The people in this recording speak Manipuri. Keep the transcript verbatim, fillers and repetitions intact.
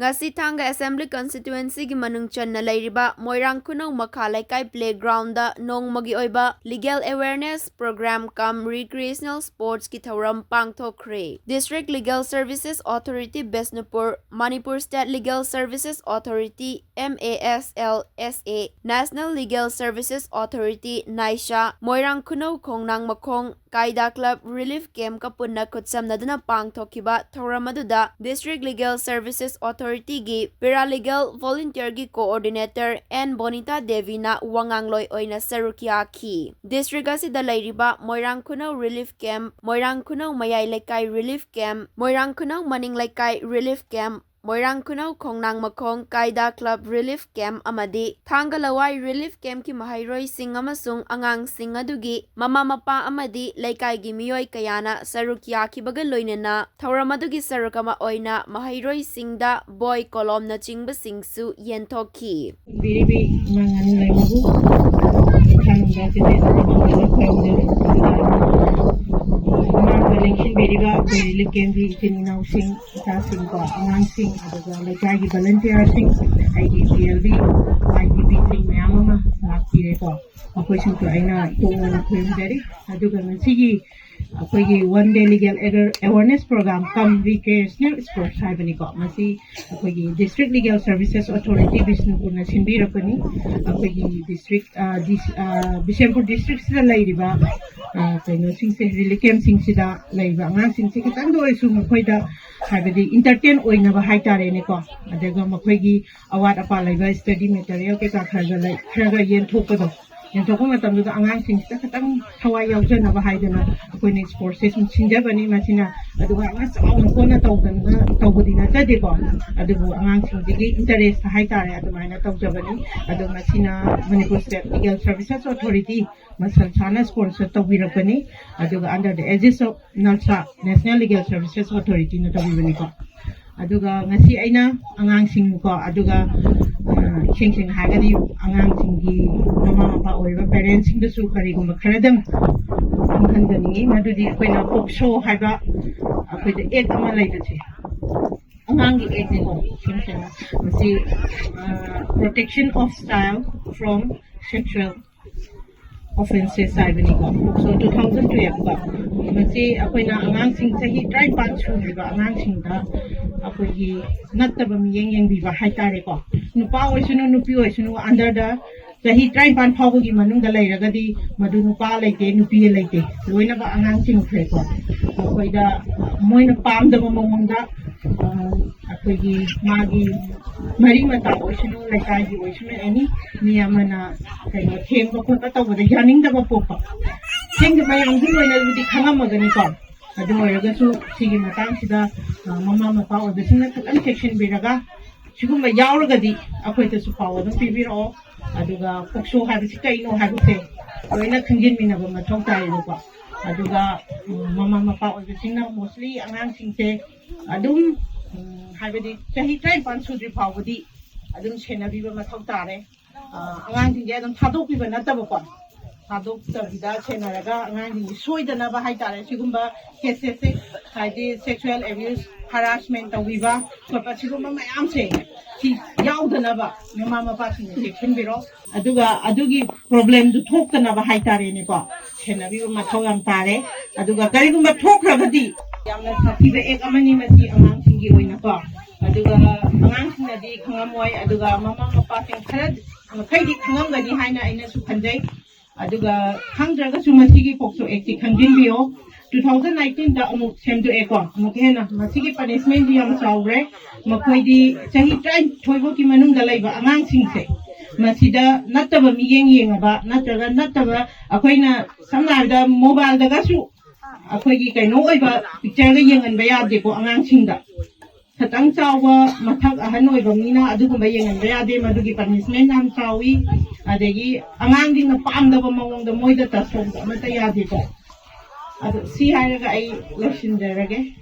ꯉꯁꯤ ꯊꯥꯡꯒ Assembly Constituencyꯒꯤ ꯃꯅꯨꯡ ꯆꯟꯅ ꯂꯩꯔꯤꯕ ꯃꯣꯏꯔꯥꯡ ꯈꯨꯅꯧ ꯃꯈꯥ ꯂꯩꯀꯥꯏ Playgroundꯗ ꯅꯣꯡꯃꯒꯤ ꯑꯣꯏꯕ Legal Awareness Program cum Recreational Sportsꯀꯤ ꯊꯧꯔꯝ ꯄꯥꯡꯊꯣꯛꯈ꯭ꯔꯦ꯫ District Legal Services Authority Bishnupur, Manipur State Legal Services Authority, MASLSA, National Legal Services Authority, NYSHA, ꯃꯣꯏꯔꯥꯡ ꯈꯨꯅꯧ ꯈꯣꯡꯅꯥꯡ ꯃꯈꯣꯡ, ꯀꯥꯏꯗꯥ Club Relief Campꯀ ꯄꯨꯟꯅ ꯈꯨꯠꯁꯝꯅꯗꯨꯅ ꯄꯥꯡꯊꯣꯛꯈꯤꯕ ꯊꯧꯔꯝ ꯑꯗꯨꯗ District Legal Services Authorityꯒꯤ Paralegal Volunteerꯒꯤ Coordinator N ꯕꯣꯅꯤꯇꯥ ꯗꯦꯕꯤꯅ ꯋꯥꯉꯥꯡꯂꯣꯏ ꯑꯣꯏꯅ ꯁꯔꯨꯛ ꯌꯥꯈꯤ꯫ District ꯑꯁꯤꯗ ꯂꯩꯔꯤꯕ ꯃꯣꯏꯔꯥꯡ ꯈꯨꯅꯧ Relief Camp, ꯃꯣꯏꯔꯥꯡ ꯈꯨꯅꯧ ꯃꯌꯥꯏ ꯂꯩꯀꯥꯏ Relief Camp, ꯃꯣꯏꯔꯥꯡ ꯈꯨꯅꯧ ꯃꯅꯤꯡ ꯂꯩꯀꯥꯏ Relief Camp, ꯃꯣꯏꯔꯥꯡ ꯈꯨꯅꯧ ꯈꯣꯡꯅꯥꯡ ꯃꯈꯣꯡ ꯀꯥꯏꯗꯥ Club Relief Camp ꯑꯃꯗꯤ ꯊꯥꯡꯒ ꯂꯋꯥꯏ Relief Campꯀꯤ ꯃꯍꯩꯔꯣꯏꯁꯤꯡ ꯑꯃꯁꯨꯡ ꯑꯉꯥꯡꯁꯤꯡ ꯑꯗꯨꯒꯤ ꯃꯃꯥ ꯃꯄꯥ ꯑꯃꯗꯤ ꯂꯩꯀꯥꯏꯒꯤ ꯃꯤꯑꯣꯏ ꯀꯌꯥꯅ ꯁꯔꯨꯛ ꯌꯥꯈꯤꯕꯒ ꯂꯣꯏꯅꯅ ꯊꯧꯔꯝ ꯑꯗꯨꯒꯤ ꯁꯔꯨꯛ ꯑꯃ ꯑꯣꯏꯅ ꯃꯍꯩꯔꯣꯏꯁꯤꯡꯗ ꯕꯣꯏ ꯀꯣꯂꯣꯝꯅꯆꯤꯡꯕꯁꯤꯡꯁꯨ ꯌꯦꯟꯊꯣꯛꯈꯤ꯫ ꯕꯤꯔꯤꯕꯤ ꯏꯃꯥ ꯉꯥꯅꯨ ꯂꯩꯃꯕꯨ ꯏꯊꯥꯅꯨꯡꯗ ꯆꯦꯆꯦꯗ ꯈꯨꯔꯨꯝꯖꯔꯤ꯫ ꯃꯃꯥꯡꯗ ꯂꯦꯡꯁꯤꯟꯕꯤꯔꯤꯕ ꯑꯩꯈꯣꯏ Relief Campꯀꯤ ꯏꯆꯤꯟ ꯏꯅꯥꯎꯁꯤꯡ, ꯏꯆꯥꯁꯤꯡꯀꯣ, ꯑꯉꯥꯡꯁꯤꯡ, ꯑꯗꯨꯒ ꯂꯩꯀꯥꯏꯒꯤ Volunteerꯁꯤꯡ, ꯑꯩꯒꯤ PLB, IDPꯁꯤꯡ ꯃꯌꯥꯝ ꯑꯃ ꯂꯥꯛꯄꯤꯔꯦꯀꯣ꯫ ꯃꯈꯣꯏꯁꯤꯡꯁꯨ ꯑꯩꯅ ꯏꯄꯣꯛ ꯅꯨꯃꯤꯠ ꯈꯨꯔꯨꯝꯖꯔꯤ꯫ ꯑꯗꯨꯒ ꯉꯁꯤꯒꯤ ꯑꯩꯈꯣꯏꯒꯤ One Day Legal Awareness Program cum Recreational Sports ꯍꯥꯏꯕꯅꯤꯀꯣ꯫ ꯃꯁꯤ ꯑꯩꯈꯣꯏꯒꯤ District Legal Services Authority ꯕꯤꯁꯅꯨꯄꯨꯔꯅ ꯁꯤꯟꯕꯤꯔꯛꯄꯅꯤ꯫ ꯑꯩꯈꯣꯏꯒꯤ district, ꯑ, ꯗꯤ-, ꯑ, ꯕꯤꯁꯦꯝꯄꯨꯔ districtꯁꯤꯗ ꯂꯩꯔꯤꯕ, ꯑ, ꯀꯩꯅꯣꯁꯤꯡꯁꯦ, Relief Campꯁꯤꯡꯁꯤꯗ ꯂꯩꯕ ꯑꯉꯥꯡꯁꯤꯡꯁꯦ ꯈꯤꯇꯪꯗ ꯑꯣꯏꯔꯁꯨ ꯃꯈꯣꯏꯗ, ꯍꯥꯏꯕꯗꯤ, entertain ꯑꯣꯏꯅꯕ ꯍꯥꯏꯇꯥꯔꯦꯅꯦꯀꯣ, ꯑꯗꯨꯒ ꯃꯈꯣꯏꯒꯤ ꯑꯋꯥꯠ ꯑꯄꯥ ꯂꯩꯕ study material ꯀꯩꯀꯥ ꯈꯔꯒ ꯂꯩ, ꯈꯔꯒ ꯌꯦꯟꯊꯣꯛꯄꯗꯣ, ꯌꯦꯟꯊꯣꯛꯄ ꯃꯇꯝꯗꯨꯗ ꯑꯉꯥꯡꯁꯤꯡꯁꯤꯗ ꯈꯤꯇꯪ ꯊꯋꯥꯏ ꯌꯥꯎꯖꯅꯕ ꯍꯥꯏꯗꯅ ꯑꯩꯈꯣꯏꯅ sportsꯁꯦ ꯁꯨꯝ ꯁꯤꯟꯖꯕꯅꯤ꯫ ꯃꯁꯤꯅ ꯑꯗꯨꯒ ꯌꯥꯝꯅ ꯆꯥꯎꯅ ꯈꯣꯠꯅ ꯇꯧꯗꯅ, ꯇꯧꯕꯗꯤ ꯅꯠꯆꯗꯦꯀꯣ, ꯑꯗꯨꯕꯨ ꯑꯉꯥꯡꯁꯤꯡꯁꯤꯒꯤ interest ꯍꯥꯏꯇꯥꯔꯦ, ꯑꯗꯨꯃꯥꯏꯅ ꯇꯧꯖꯕꯅꯤ꯫ ꯑꯗꯣ ꯃꯁꯤꯅ Manipur State Legal Services Authority ꯃꯁꯜꯁꯥꯅ sponsor ꯇꯧꯕꯤꯔꯛꯄꯅꯤ꯫ ꯑꯗꯨꯒ under the aegis of NLSA, National Legal Services Authorityꯅ ꯇꯧꯕꯤꯕꯅꯤꯀꯣ꯫ ꯑꯗꯨꯒ ꯉꯁꯤ ꯑꯩꯅ ꯑꯉꯥꯡꯁꯤꯡꯀꯣ, ꯑꯗꯨꯒ, ꯑ, ꯏꯁꯦꯡ ꯁꯦꯡꯅ ꯍꯥꯏꯔꯒꯗꯤ ꯑꯉꯥꯡꯁꯤꯡꯒꯤ ꯃꯃꯥ ꯃꯄꯥ ꯑꯣꯏꯔꯤꯕ parentsꯁꯤꯡꯗꯁꯨ ꯀꯔꯤꯒꯨꯝꯕ ꯈꯔꯗꯪ ꯈꯪꯍꯟꯖꯅꯤꯡꯉꯤ꯫ ꯃꯗꯨꯗꯤ ꯑꯩꯈꯣꯏꯅ POCSO ꯍꯥꯏꯕ ꯑꯩꯈꯣꯏꯗ act ꯑꯃ ꯂꯩꯕꯁꯦ, ꯃꯇꯥꯡꯒꯤ ꯑꯦꯛꯅꯤꯀꯣ, ꯁꯦꯝꯁꯦꯅ ꯃꯁꯤ Protection of Child from Sexual Offences ꯍꯥꯏꯕꯅꯤꯀꯣ, ꯄꯣꯛꯁꯣ two thousand twelve ꯀꯣ꯫ ꯃꯁꯤ ꯑꯩꯈꯣꯏꯅ ꯑꯉꯥꯡꯁꯤꯡ ꯆꯍꯤ ꯇꯔꯥꯅꯤꯄꯥꯟ ꯁꯨꯗ꯭ꯔꯤꯕ ꯑꯉꯥꯡꯁꯤꯡꯗ ꯑꯩꯈꯣꯏꯒꯤ ꯅꯠꯇꯕ ꯃꯤꯠꯌꯦꯡ ꯌꯦꯡꯕꯤꯕ ꯍꯥꯏꯇꯥꯔꯦꯀꯣ꯫ ꯅꯨꯄꯥ ꯑꯣꯏꯁꯅꯨ, ꯅꯨꯄꯤ ꯑꯣꯏꯁꯅꯨ, under the ꯆꯍꯤ ꯇꯔꯥꯅꯤꯄꯥꯟ ꯐꯥꯎꯕꯒꯤ ꯃꯅꯨꯡꯗ ꯂꯩꯔꯒꯗꯤ ꯃꯗꯨ ꯅꯨꯄꯥ ꯂꯩꯇꯦ, ꯅꯨꯄꯤ ꯂꯩꯇꯦ, ꯂꯣꯏꯅꯃꯛ ꯑꯉꯥꯡꯁꯤꯡꯈ꯭ꯔꯦꯀꯣ꯫ ꯃꯈꯣꯏꯗ ꯃꯣꯏꯅ ꯄꯥꯝꯗꯕ ꯃꯑꯣꯡꯗ, ꯑ, ꯑꯩꯈꯣꯏꯒꯤ ꯃꯥꯒꯤ ꯃꯔꯤ ꯃꯇꯥ ꯑꯣꯏꯁꯅꯨ, ꯂꯩꯀꯥꯏꯒꯤ ꯑꯣꯏꯁꯅꯨ, ꯑꯦꯅꯤ ꯃꯤ ꯑꯃꯅ ꯀꯩꯅꯣ ꯊꯦꯡꯕ ꯈꯣꯠꯄ ꯇꯧꯕꯗ ꯌꯥꯅꯤꯡꯗꯕ ꯄꯣꯛꯄ꯫ ꯊꯦꯡꯗ ꯃꯌꯥꯝꯒꯤ ꯑꯣꯏꯅꯕꯨꯗꯤ ꯈꯪꯉꯝꯃꯒꯅꯤꯀꯣ꯫ ꯑꯗꯨ ꯑꯣꯏꯔꯒꯁꯨ ꯁꯤꯒꯤ ꯃꯇꯥꯡꯁꯤꯗ, ꯑ, ꯃꯃꯥ ꯃꯄꯥ ꯑꯣꯏꯕꯁꯤꯡꯅ ꯈꯤꯇꯪ ꯆꯦꯛꯁꯤꯟꯕꯤꯔꯒ, ꯁꯤꯒꯨꯝꯕ ꯌꯥꯎꯔꯒꯗꯤ ꯑꯩꯈꯣꯏꯗꯁꯨ ꯄꯥꯎ ꯑꯗꯨꯝ ꯄꯤꯕꯤꯔꯛꯑꯣ꯫ ꯑꯗꯨꯒ ꯄꯣꯛꯁꯣ ꯍꯥꯏꯕꯁꯤ ꯀꯩꯅꯣ ꯍꯥꯏꯕꯁꯦ ꯂꯣꯏꯅ ꯈꯪꯖꯤꯟꯃꯤꯟꯅꯕ ꯃꯊꯧ ꯇꯥꯏꯌꯦꯕꯀꯣ꯫ ꯑꯗꯨꯒ, ꯎꯝ, ꯃꯃꯥ ꯃꯄꯥ ꯑꯣꯏꯕꯁꯤꯡꯅ mostly ꯑꯉꯥꯡꯁꯤꯡꯁꯦ ꯑꯗꯨꯝ, ꯎꯝ, ꯍꯥꯏꯕꯗꯤ ꯆꯍꯤ ꯇꯔꯥꯅꯤꯄꯥꯟ ꯁꯨꯗ꯭ꯔꯤ ꯐꯥꯎꯕꯗꯤ ꯑꯗꯨꯝ ꯁꯦꯟꯅꯕꯤꯕ ꯃꯊꯧ ꯇꯥꯔꯦ꯫ ꯑ, ꯑꯉꯥꯡꯁꯤꯡꯁꯦ ꯑꯗꯨꯝ ꯊꯥꯗꯣꯛꯄꯤꯕ ꯅꯠꯇꯕꯀꯣ, ꯊꯥꯗꯣꯛꯇꯕꯤꯗ ꯁꯦꯟꯅꯔꯒ ꯑꯉꯥꯡꯁꯤꯡꯁꯤ ꯁꯣꯏꯗꯅꯕ ꯍꯥꯏꯇꯥꯔꯦ, ꯁꯤꯒꯨꯝꯕ cases ꯁꯦ, ꯍꯥꯏꯗꯤ sexual abuse, harassment ꯇꯧꯕꯤꯕ ꯈꯣꯠꯄ ꯁꯤꯒꯨꯝꯕ ꯃꯌꯥꯝꯁꯦ ꯁꯤ ꯌꯥꯎꯗꯅꯕ ꯃꯃꯥ ꯃꯄꯥꯁꯤꯡꯅ ꯆꯦꯛꯁꯤꯟꯕꯤꯔꯣ꯫ ꯑꯗꯨꯒ ꯑꯗꯨꯒꯤ problem ꯗꯨ ꯊꯣꯛꯇꯅꯕ ꯍꯥꯏꯇꯥꯔꯦꯅꯦꯀꯣ, ꯁꯦꯟꯅꯕꯤꯕ ꯃꯊꯧ ꯌꯥꯝ ꯇꯥꯔꯦ꯫ ꯑꯗꯨꯒ ꯀꯔꯤꯒꯨꯝꯕ ꯊꯣꯛꯈ꯭ꯔꯒꯗꯤ ꯌꯥꯝꯅ ꯁꯥꯊꯤꯕ act ꯑꯃꯅꯤ ꯃꯁꯤ ꯑꯉꯥꯡꯁꯤꯡꯒꯤ ꯑꯣꯏꯅꯀꯣ꯫ ꯑꯗꯨꯒ ꯑꯉꯥꯡꯁꯤꯡꯅꯗꯤ ꯈꯪꯉꯝꯃꯣꯏ, ꯑꯗꯨꯒ ꯃꯃꯥ ꯃꯄꯥꯁꯤꯡ ꯈꯔ ꯃꯈꯩꯗꯤ ꯈꯪꯉꯝꯒꯅꯤ ꯍꯥꯏꯅ ꯑꯩꯅꯁꯨ ꯈꯟꯖꯩ꯫ ꯑꯗꯨꯒ ꯈꯪꯗ꯭ꯔꯒꯁꯨ ꯃꯁꯤꯒꯤ ꯄꯣꯛꯁꯣ ꯑꯦꯛꯁꯤ ꯈꯪꯖꯤꯟꯕꯤꯌꯣ꯫ Two thousand nineteen ꯗ ꯑꯃꯨꯛ ꯁꯦꯝꯗꯣꯛꯑꯦꯀꯣ, ꯑꯃꯨꯛ ꯍꯦꯟꯅ ꯃꯁꯤꯒꯤ punishment ꯗꯤ ꯌꯥꯝ ꯆꯥꯎꯈ꯭ꯔꯦ꯫ ꯃꯈꯣꯏꯗꯤ ꯆꯍꯤ ꯇꯔꯥꯅꯤꯊꯣꯏ ꯐꯥꯎꯒꯤ ꯃꯅꯨꯡꯗ ꯂꯩꯕ ꯑꯉꯥꯡꯁꯤꯡꯁꯦ ꯃꯁꯤꯗ ꯅꯠꯇꯕ ꯃꯤꯠꯌꯦꯡ ꯌꯦꯡꯉꯕ ꯅꯠꯇ꯭ꯔꯒ ꯅꯠꯇꯕ, ꯑꯩꯈꯣꯏꯅ ꯁꯝꯅ ꯍꯥꯏꯔꯕꯗ mobile ꯗꯒꯁꯨ ꯑꯩꯈꯣꯏꯒꯤ ꯀꯩꯅꯣ ꯑꯣꯏꯕ picture ꯒ ꯌꯦꯡꯍꯟꯕ ꯌꯥꯗꯦꯀꯣ ꯑꯉꯥꯡꯁꯤꯡꯗ꯫ ꯈꯤꯇꯪ ꯆꯥꯎꯕ ꯃꯊꯛ ꯑꯍꯟ ꯑꯣꯏꯕ ꯃꯤꯅ ꯑꯗꯨꯒꯨꯝꯕ ꯌꯦꯡꯍꯟꯕ ꯌꯥꯗꯦ, ꯃꯗꯨꯒꯤ punishment ꯌꯥꯝ ꯆꯥꯎꯏ꯫ ꯑꯗꯒꯤ ꯑꯉꯥꯡꯁꯤꯡꯅ ꯄꯥꯝꯗꯕ ꯃꯑꯣꯡꯗ ꯃꯣꯏꯗ touch ꯇꯧꯕ ꯑꯃꯠꯇ ꯌꯥꯗꯦꯀꯣ꯫ ꯑꯗꯨ ꯁꯤ ꯍꯥꯏꯔꯒ ꯑꯩ ꯂꯣꯏꯁꯤꯟꯖꯔꯒꯦ꯫